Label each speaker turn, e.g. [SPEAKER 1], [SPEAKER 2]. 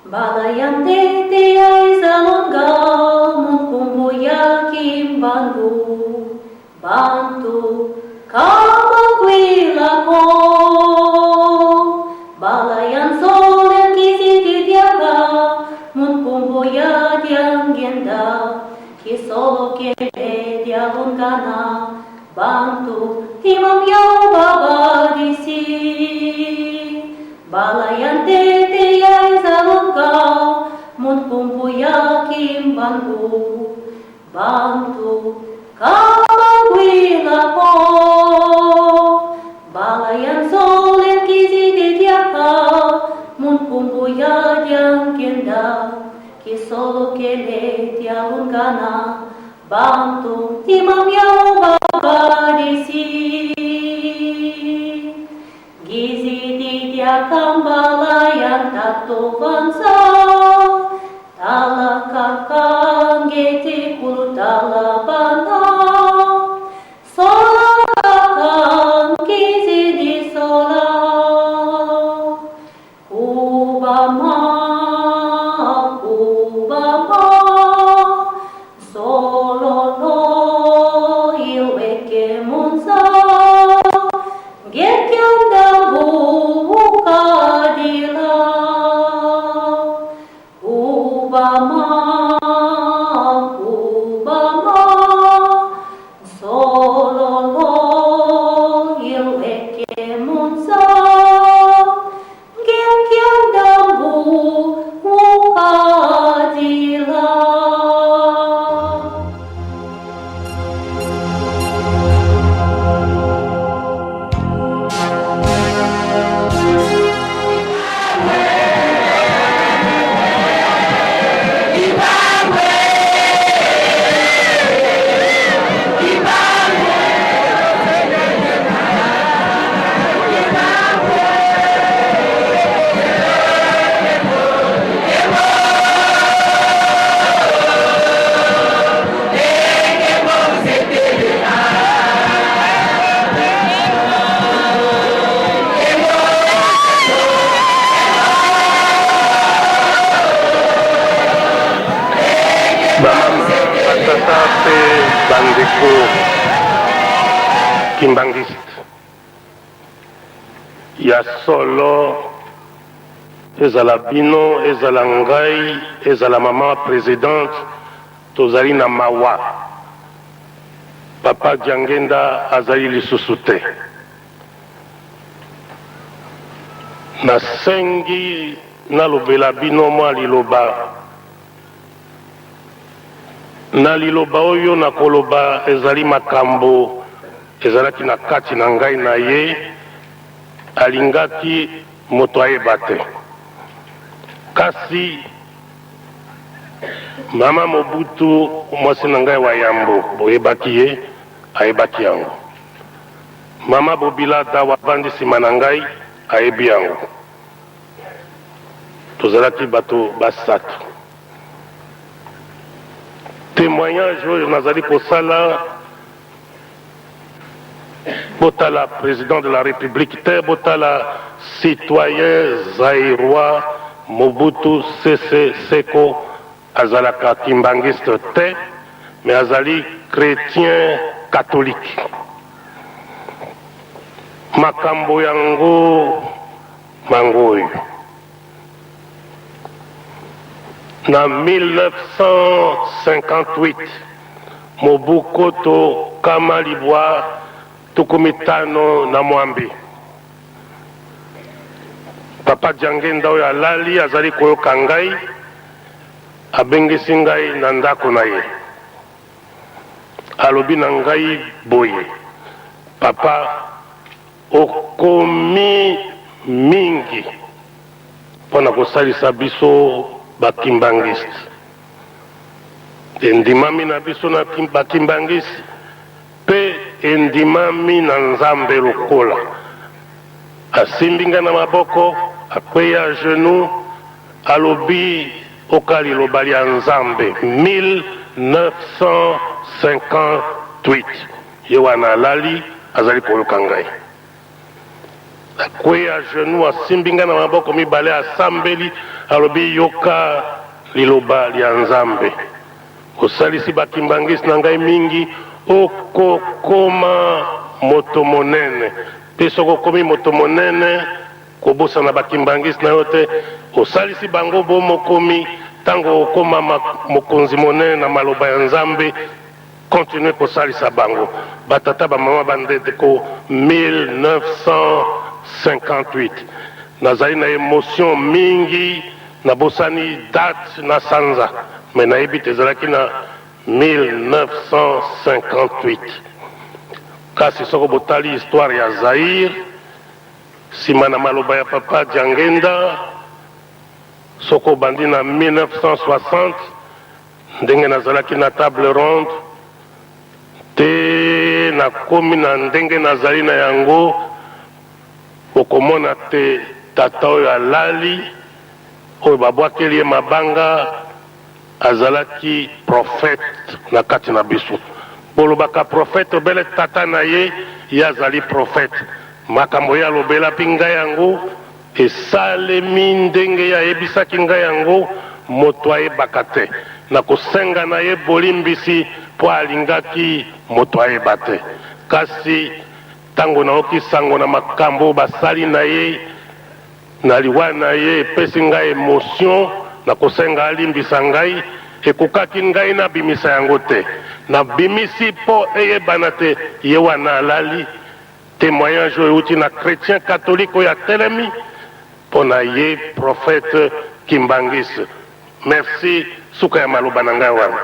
[SPEAKER 1] Bala ya ntete ya izalonga munkumbu ya kimbangu bantu kabakwilako Bala ya nzole nkizitidiaka munkumbu ya diangenda kisolo kele dialungana bantu timam yau babadisi Bala ya ntete ya izalonga munkumbu ya kimbangu bantu kabakwilako Bala ya nzole nkizitidiaka munkumbu ya diangenda kisolo kele dialungana bantu timam yau babadisi Gizi didia kambala tatuvanza Tala kakangeti kulu tala bana Sola kakan gizi di sola Kubama, kubama Sololo ilweke munza Gekyandambu ukadila Kubama, kubama Sololo ilweke munza Gekyandambu ukadila
[SPEAKER 2] Bamama, batata mpe bandeko kimbangiste, ya solo ezala bino, ezala ngai, ezala mama presidente, tozali na mawa. Papa Diangenda azali lisusu te. Nasengi nalobela bino mwa liloba. Na liloba oyo nakoloba ezali makambo ezalaki na kati na ngai na ye, alingaki moto ayeba te. Kasi mama Mobutu, mwasi na ngai wa yambo, boyebaki ye, ayebaki yango. Mama Bobila Dawa avandi nsima na ngai, ayebi yango. Tozalaki bato basato. Témoignage oyo nazali kosala, botala président de la République te, botala citoyen zaïrois Mobutu Sese Seko, azalaka kimbangiste te, mais azali chrétien catholique. Makambo yango mango oyo na 1958, mobu koto kama libwa tuku mitano na mwambi, Papa Diangenda oyo alali azali koyoka ngai, abengisi ngai na ndako na ye, alobi na ngai boye: "Papa, okomi mingi mpo na kosalisa biso bakimbangiste. Endimami na biso na bakimbangiste mpe endimami na Nzambe lokola." Asimbi ngai na maboko, akweyi à genou, alobi: "Oka liloba lya Nzambe." 1958, ye wana alali azali koyoka ngai. Akwei à genoux, asimbi ngai na maboko mibale, asambeli, alobi: "Yoka liloba lya Nzambe. Osalisi bakimbangisi na ngai mingi, okokoma moto monene. Mpe soki okomi moto monene, kobosana bakimbangisi na yo te. Osalisi bango bo mokomi. Ntango okóma mokonzi monene na maloba ya Nzambe, continue kosalisa bango." Batata, bamama, bandeko, 1958, nazali na émotion mingi. Nabosani date na sanza, me nayebi te ezalaki na 1958. Kasi soko botali histoire ya Zaire nsima na maloba ya papa Diangenda, soko obandi na 1960, ndenge nazalaki na table ronde te, nakomi na ndenge nazali na yango, okomona te tata oyo alali, oyo babwakeli ye mabanga, azalaki prophète na kati na biso. Bolobaka prophète obele tata na ye, ye azali prophète. Makambo ye alobela mpe ngai yango esalemi ndenge ye ayebisaki ngai yango. Moto ayebaka te. Na kosenga na ye bolimbisi mpo alingaki moto ayeba te. Kasi ntango naoki sango na makambo basali na ye na liwa na ye, epesi ngai émotion. Na kosenga alimbisa ngai. Ekokaki ngai nabimisa yango te, nabimisi mpo eyebana te. Ye wana alali, témoignage oyo euti na chrétien catholique oyo atelemi mpo na ye, prophète Kimbangisi. Merci. Suka ya maloba na ngai wana.